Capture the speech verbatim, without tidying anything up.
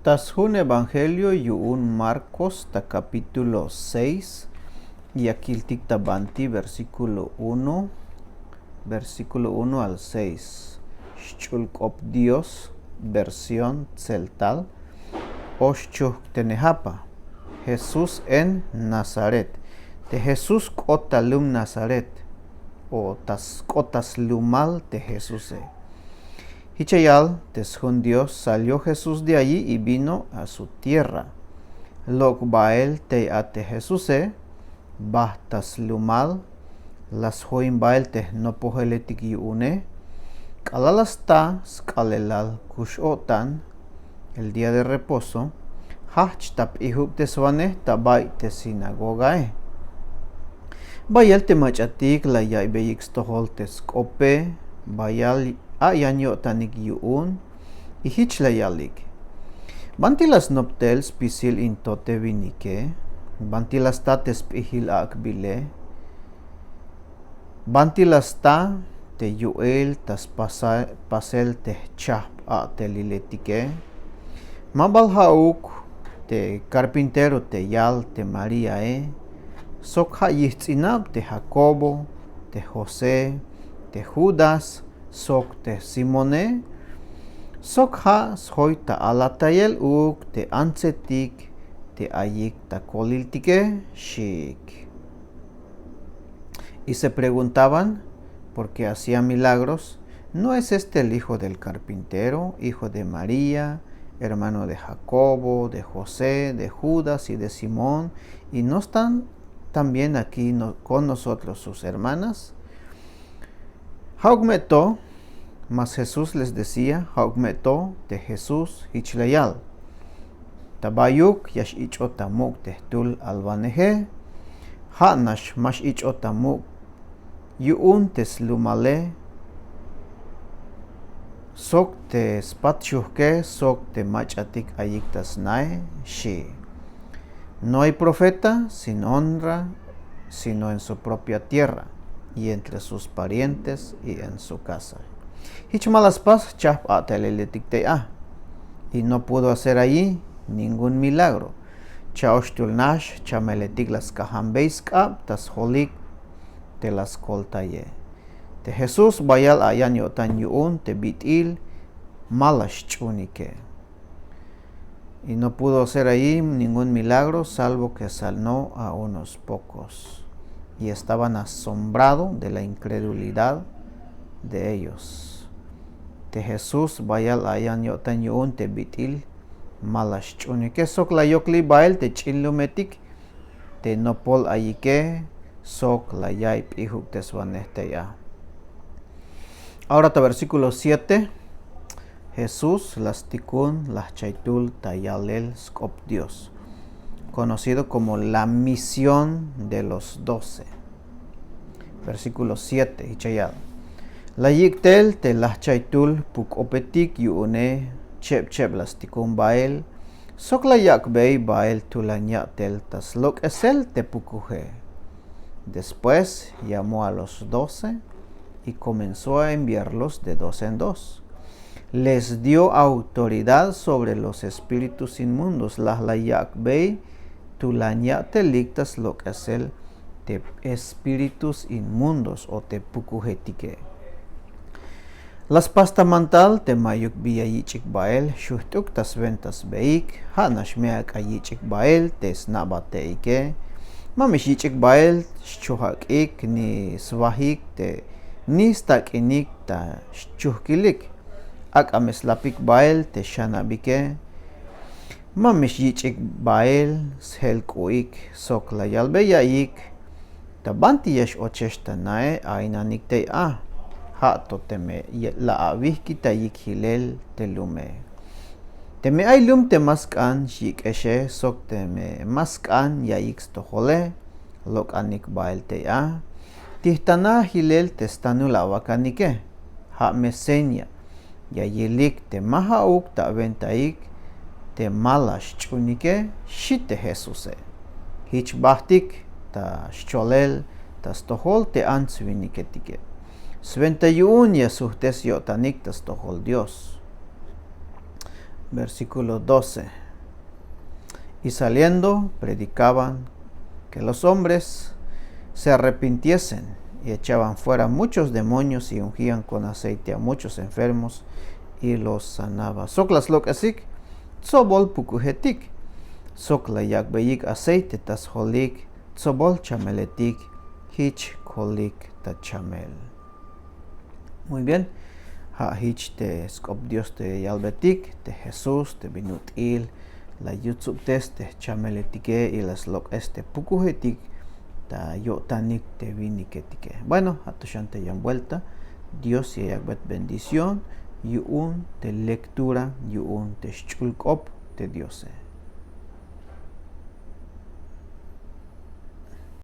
Ta sjun evangelio yu'un Marcos ta capítulo seis, ya kiltik ta banti versículo uno, versículo uno al seis. Xch'ul k'op Dios, versión tseltal. O xchujk te nejapa. Jesús en Nazaret. Te Jesús k'ot ta lum Nazaret, o ta s- k'ot ta slumal te Jesuse. Jich ya yal te sjun Dios: salió Jesús de allí y vino a su tierra. Lok' bael tey a te Jesuse, bajt ta slumal, la sjoin bael te jnopojeletik yu'une. K'alal la sta sk'aalelal kux-o'tan, el día de reposo, jajch ta p'ijubteswanej ta bay te sinagogae. Bayal te mach'atik la yaiybeyik stojol te sk'ope, bayal a yan yo'tanik yu'un, y jich la yalik: ¿Banti la snop tel spisil in to te winike? ¿Banti la sta te sp'ijil ak'bile? ¿Banti la sta te yu'el ta spasa- pasel te jchajp a'teliletike? ¿Ma bal ja'uk te carpintero te yal te Maríae, sok ja' yijts'inab te Jacobo, te José, te Judas, sok te Simone? Sok ja' sjoy ta alatayel uuk te antsetik te ayik ta koliltike, xiik. Y se preguntaban, porque hacía milagros: ¿No es este el hijo del carpintero, hijo de María, hermano de Jacobo, de José, de Judas y de Simón? ¿Y no están también aquí no- con nosotros sus hermanas? Ja'uk me to, mas Jesús les decía: ja'uk me to te Jesús, jich la yal: Ta bayuk ya x-ich'ot ta muk' te jtul alwaneje, ja' nax ma x-ich'ot ta muk' yu'un te slumale, sok te spat xujke, sok te mach'atik ayik ta snae, xi'. No hay profeta sin honra, sino en su propia tierra, y entre sus parientes, y en su casa. Jich ma la spas jchajp a'teliletik tey a, y no pudo hacer allí ningún milagro. Cha'oxtul nax chameletik la sk'ajanbey sk'ab ta sjolik te la skoltaye. Te Jesús bayal a yan yo'tan yu'un te bit'il ma la xch'uunike. Y no pudo hacer allí ningún milagro, salvo que sanó a unos pocos. Y estaban asombrado de la incredulidad de ellos. Te Jesús bayal a yan yo'tan yu'un te bit'il ma la xch'uunike, sok la yokli bael te ch'in lumetik te nopol ayike, sok la yaiy p'ijubteswanej tey a. Ahora ta versículo siete, Jesús la stikun la jchaytul ta yalel sk'op Dios, conocido como la misión de los doce. Versículo siete, jich ya yal: La yik' tel te la jchaytul puk'opetik yu'une, cheb cheb la stikun bael, sok la yak'bey bael tulan ya'tel ta slok'esel te pukuje. Después llamó a los doce y comenzó a enviarlos de dos en dos. Les dio autoridad sobre los espíritus inmundos. La, la yak'bey tulan ya'telik ta slok'esel te espíritus inmundos o te pukujetike. La spas ta mantal te ma'yuk bi ya yich'ik bael, xujt'uk ta swenta sbeik. Ja' nax me ak'a yich'ik bael te sna'bate'ike. Ma me xyich'ik bael xchojak'ik ni swajik te ni stak'inik ta xchujkilik. Ak'a me slapik bael te xanabike. Ma me xyich'ik bael sjelk'u'ik sok la yalbey ya'iyik: Ta banti ya x-ochex ta nae ainanik tey a, ja' to teme la awijkitayik jilel te lume. Teme ay lum te ma sk'an xyik'exe sok teme ma sk'an ya'iyik stojole, lok'anik bael tey a, tijtana jilel te stanul awakanike. Ja' me seña ya yilik te ma ja'uk ta awentaik te ma la xch'uunike, xi' te Jesuse. Jich bajtik ta xcholel ta stojol te ants winiketike. Swenta yu'un ya sujt'es yo'tanik ta stojol Dios. Versíkulo doce. Y saliendo predicaban, ke los hombres se arrepintiesen, y echaban fuera muchos demonios y ungían kon aceite a muchos enfermos, y los sanaba. Sok la slok'esik tsobol pukujetik, sok la yak'beyik aceite ta sjolik tsobol chameletik, jich kolik ta chamel. Muy bien. Ja' jich te sk'op dios te yalbetik te jesús te bin ut'il la yutsubtes te jchameletike y la slok'es te pukujetik ta yo'tanik te winiketike. Bueno, ja' to xan te yan buelta. Dios ya yak'bey bendición yu'un te lektura, yu'un te xch'ul k'op te diose.